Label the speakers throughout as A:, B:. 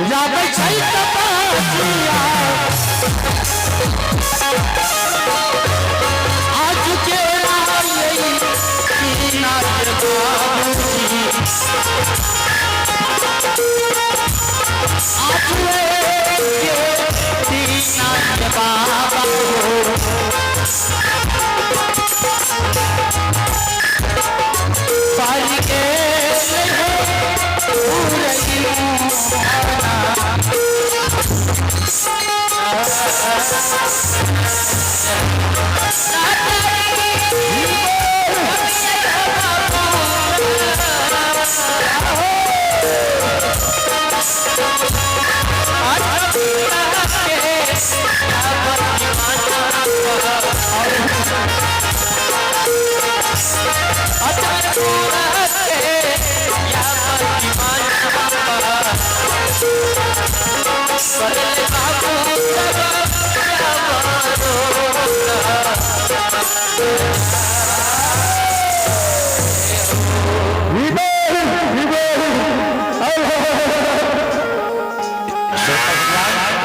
A: जाबै छै तपस्या आज के रायै दीना के बाबूजी आज के दीना के बाबा हो पार के हो पूरई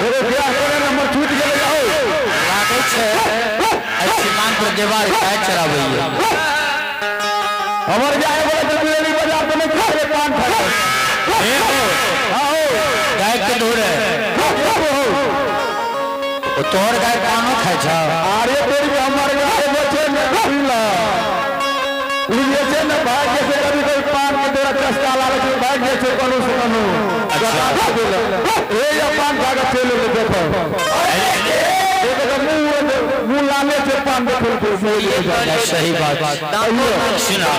B: एगो बियाह करे हमर छूट गेलै जाओ।
A: लागै छै एहि सीमान पर देवार गाय चराबैया।
B: हमर जाए वाला तो बिजली बाजार पर नहीं खाए पान खाए।
A: हे हो
B: हां हो।
A: गाय के ढोरे ओ तोहर गाय पानो खाइ छ।
B: अरे तेरी भी हमर गाय बचे न बुझला उ जे छै ने भाग जे छै कभी कभी पान के तोरा चस्का लागै छै, भाग जे छै कोनो से कोनो।
A: अच्छा।
B: ए या पान खा के चलि गेलै देखो। देखो तो मुंह मुंह लाले छै पान देखो तो।
A: सही बात सुना।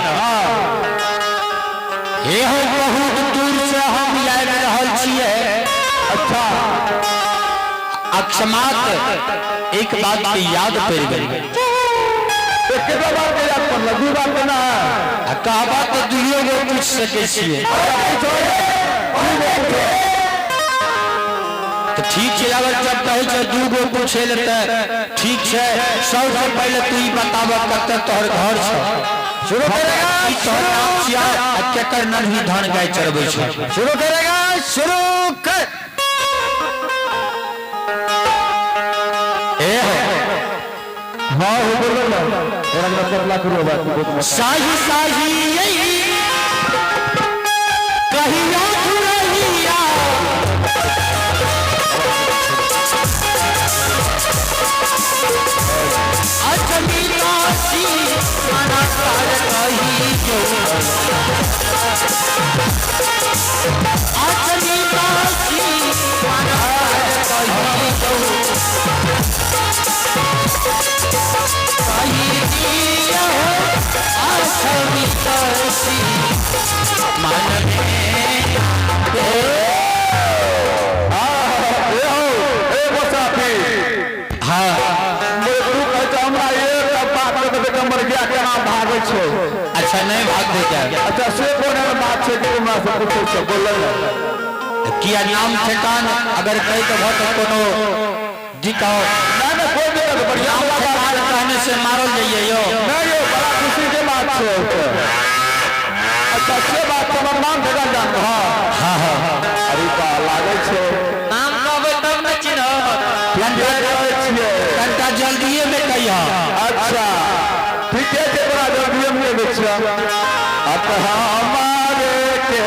A: हे हो बहुत दूर से हम आबि रहल छियै।
B: अच्छा।
A: अकस्मात एक बात के याद पड़ि गेल।
B: एक बार के याद पड़ल, दू बार के ना।
A: आ कहबा तऽ दुइयो गो पूछि सकै छियै। तऽ ठीक छै, अगर जब कहै छै दू गो पूछे ले तऽ ठीक छै। सबसे पहिले तू ई बताबऽ कतऽ तोहर घर छौ,
B: शुरू करेगा
A: की तोहर नाम छियौ आ केकर नन्ही धन गाय चरबै छौ।
B: शुरू करेगा शुरू कर।
A: ए हो
B: हाँ हो बोलो ना मेरा मतलब करो बात बहुत मस्त।
A: साही साही यही कहियो धुरहिया अजमीरासी मना कर कहियो अजमीरासी मना कर कहियो कही दिया अजमीरासी मन में।
B: ए हो ए बसाफी।
A: हाँ।
B: मोर गुरु कहै छै हमरा एक बात के देख हमर गाय केना भागै छै।
A: अच्छा नहीं भाग दे क्या?
B: अच्छा से कोन एहन बात छै कि हमरा से पूछै छै बोलल ना।
A: किया नाम ठेकान अगर कही तो बहुत कोनो दिक्कत
B: ना ना कोई दिक्कत बढ़िया
A: नाम
B: वाला बात
A: ठेकान कहने से मारल जाइए यो।
B: नहीं यो बड़ा खुशी के बात छै। अच्छा से बात तो हमर नाम ठेकान जान। हाँ
A: हाँ हाँ
B: अरे बा लागै छै
C: नाम कहबै तब ने चिन्हब।
B: ठीके कहै छियै।
A: कनिटा जल्दिए में कहिया।
B: अच्छा ठीके छै बड़ा जल्दिए में लेबै छियै। अब हमारे के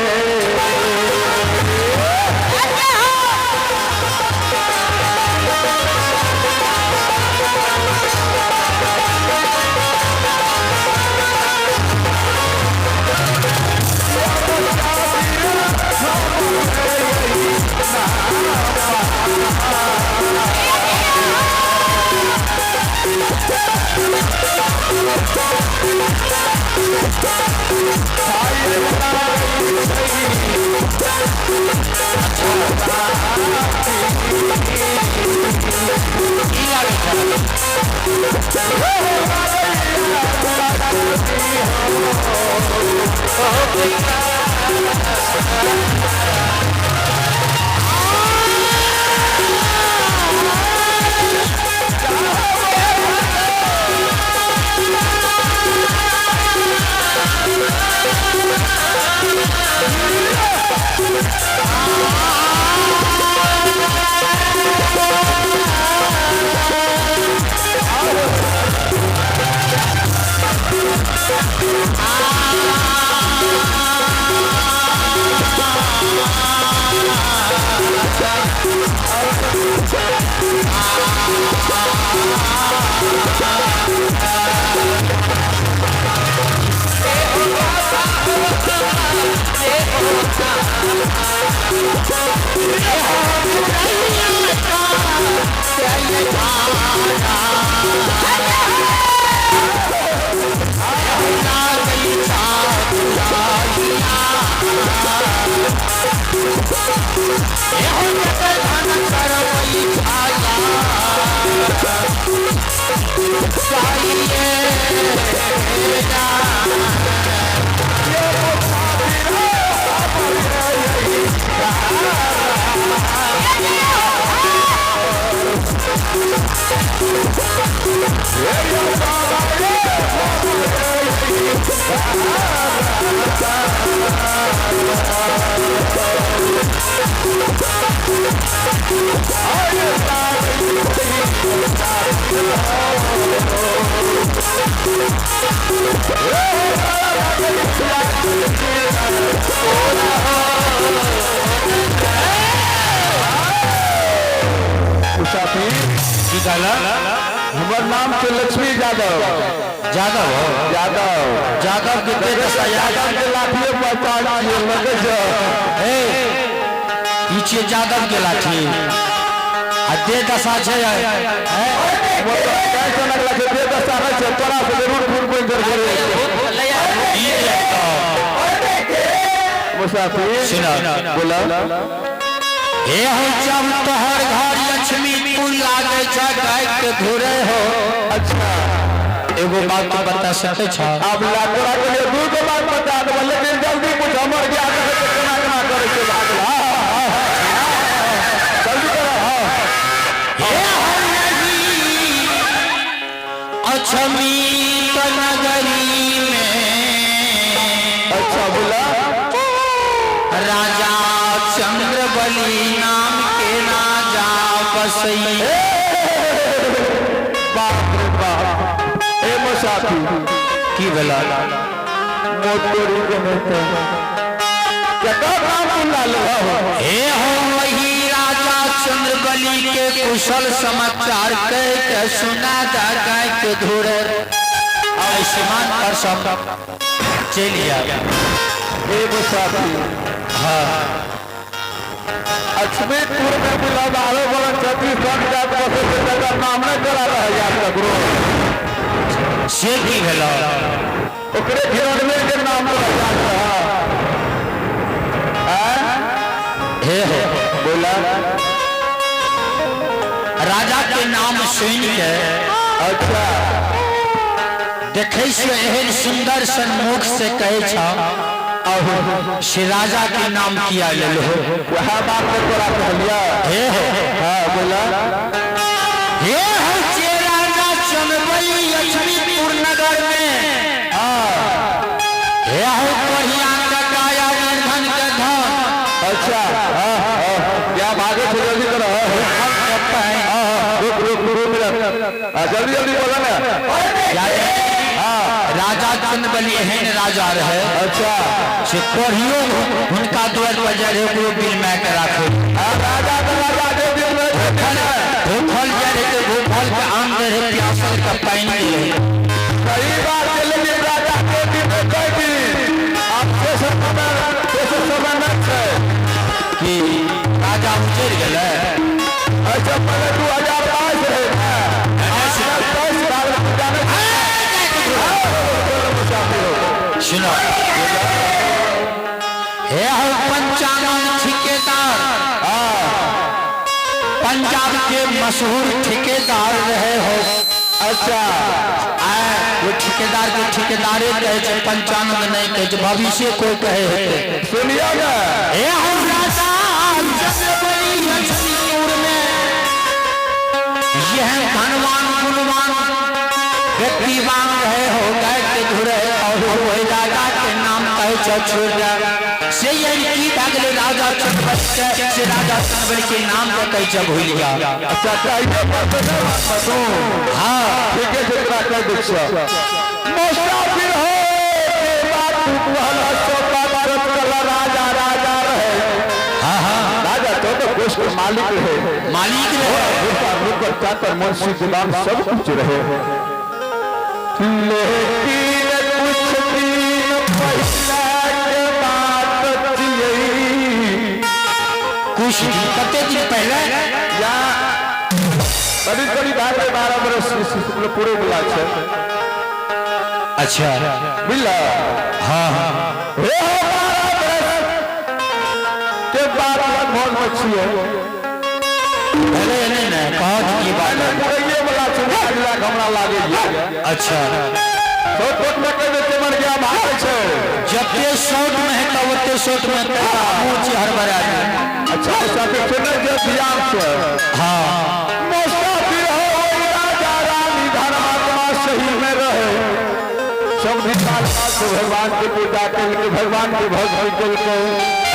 B: मुसाफिर
A: की कहला?
B: हमर नाम छै लक्ष्मी यादव।
A: यादव हो?
B: यादव।
A: यादव के दे दशा
B: यादव के लाठिए पहचान छियै लगे छै।
A: हे, ई छियै यादव के लाठी आ दे दशा छै हैं?
B: कैसे लगला छै दे दशा नहि छै, तोरा से जरूर फोन कोइ गड़बड़ छै।
A: ई देखो।
B: मुसाफिर
A: सुना।
B: बोला।
A: हे हो जब तोहर घर लक्ष्मी पुर लागे छै गाय के घुरे हो।
B: अच्छा
A: एगो बात तो बता सकै छ?
B: अब ला तोरा के लिए दू गो बात बता देबो, लेकिन जल्दी कुछ हमर ज्ञान है तो केना केना करै छै बात। हां जल्दी करो। हां
A: हे हो नहीं अछमी नगरी में।
B: अच्छा बोला।
A: राजा चंद्रबली नाम के राजा बसई।
B: बाप रे बाप। ए मुसाफिर
A: की भेला?
B: मोटोरी के नेता केकर नाम बुला ले हो?
A: हे हो वही राजा चंद्रबली के कुशल समाचार कह के सुना दा गाय के धुरे आयुष्मान पर सब चलिया।
B: ए मुसाफिर
A: हाँ
B: लक्ष्मीपुर में बुलावे वाला 36 जात बसे से जगह नाम नहीं करा रहा है यार ककरो।
A: से की भेला?
B: ओकरे घिरनवे के नाम पर याद रहा।
A: हे हो
B: बोला।
A: राजा के नाम सुन के
B: अच्छा
A: देखे से एहन सुंदर सन्मुख से कहे छ से राजा के नाम किया लेल हो।
B: वह बात के तोरा कहलिया।
A: हे हो।
B: हाँ बोला।
A: हे हो जे राजा चंद्रबली लक्ष्मीपुर नगर में।
B: हाँ
A: हे हो बढ़िया का काया निर्धन के धन।
B: अच्छा हाँ हाँ क्या भागे से जल्दी करो। हाँ रुक रुक रुक मिनट जल्दी जल्दी बोला ना।
A: राजा चंद्रबली एहन राजा रहे।
B: अच्छा
A: से पढ़ियो हुनका द्वार पर जाय रहे ओकरो बिल में के राखे।
B: राजा के राजा के बिल में
A: भूखल जाय रहे तो भूखल के आम दे रहे, प्यासल के पानी दे रहे।
B: सही बात है, लेकिन राजा के बिल में कह दी आप से समय से समय नहीं है
A: कि राजा उजड़ गेलै।
B: अच्छा पहले 2022 रहे
A: सुनो। हे हो पंचानन ठेकेदार, पंजाब के मशहूर ठेकेदार रहे हो।
B: अच्छा
A: आए वो ठेकेदार के ठेकेदारे कहे छै, पंचानंद नहीं कहे छै, भविष्य कोई कहे होते।
B: सुनियो ना।
A: हे हो राजा चंद्रबली लक्ष्मीपुर में यह धनवान गुणवान व्यक्तिवान रहे हो, गाय के धुरे और वही राजा के नाम कहे छोड़ से यही की भए गेलै राजा चंद्रबली के, से राजा चंद्रबली के नाम के कहे छै भूलि गया।
B: अच्छा चाहिए पर तो नहीं बात तू।
A: हाँ
B: ठीक है, तोरा कह दै छियौ। मुसाफिर हो बात तू कहला सो बात कला राजा राजा रहे।
A: हाँ हाँ
B: राजा तो कोष के मालिक रहे,
A: मालिक रहे,
B: नौकर चाकर मुंशी गुलाम सब कुछ रहे। लेकिन कुछ दिन पहले के बात
A: पहले
B: या करीब करीब 12 बरस पूरे वाला छै।
A: अच्छा।
B: बुझल?
A: हाँ हाँ।
B: हे हो 12 बरस के बाद लगभग में छियै।
A: पहले नहीं ना कहो की बात है।
B: पूरे वाला छै, लाख हमरा लागे।
A: अच्छा।
B: छोट में कहि दै छै, मर गया भागै छै।
A: जते शॉर्ट में है तब ओते शॉर्ट में तेरा मुँह चेहर बरा दे।
B: अच्छा मुसाफिर सुनै जे ध्यान से।
A: हाँ।
B: मुसाफिर हो राजा रानी धर्मात्मा सही में रहे। सब निकाल से भगवान के पूजा केलकै, भगवान के भक्ति केलकै।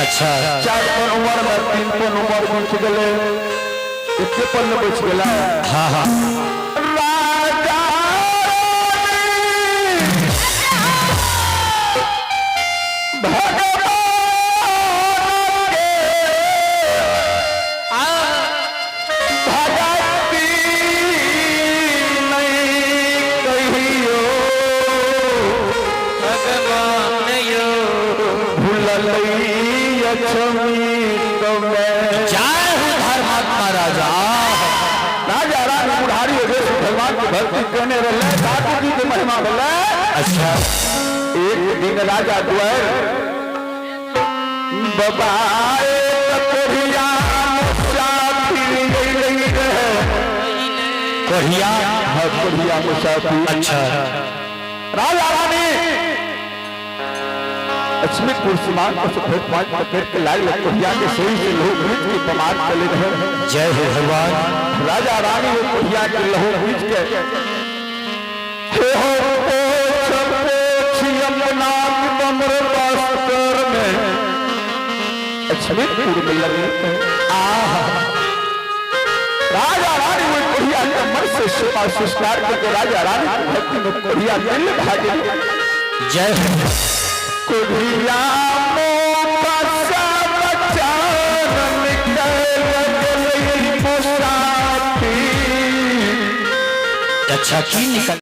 A: अच्छा।
B: 4 पन उम्र में 3 पन उम्र बचि गेलै, एके पन ने बचि गेलै।
A: हाँ हाँ।
B: राजा रानी भगवान के भगती नहीं कहियो
C: भगवान यो
B: भूलल लक्ष्मी में।
A: जय हो धर्मात्मा राजा।
B: राजा रानी बुढ़ारी हो गए, भगवान के भक्ति कहने रहे, ठाकुर जी के महिमा बोले।
A: अच्छा।
B: एक दिन राजा द्वार बाबा कोढ़िया मुसाफिर गई रहे।
A: कोढ़िया?
B: हाँ, कोढ़िया मुसाफिर।
A: अच्छा।
B: राजा रानी लक्ष्मीपुर सीमान पर सफेद पांच पकड़ के लाल कोढ़िया के शरीर से लोह खींच के कमाल चले रहे।
A: जय हो भगवान।
B: राजा रानी वो कोढ़िया के लहू खींच के हे हो पोछ पोछ यमुना कमर बस्तर में लक्ष्मीपुर में लगे।
A: आह।
B: राजा रानी वो कोढ़िया के मन से सेवा संस्कार करके राजा रानी की भक्ति में कोढ़िया दिल भागे।
A: जय हो।
B: कोढ़िया
A: अच्छा की निकल।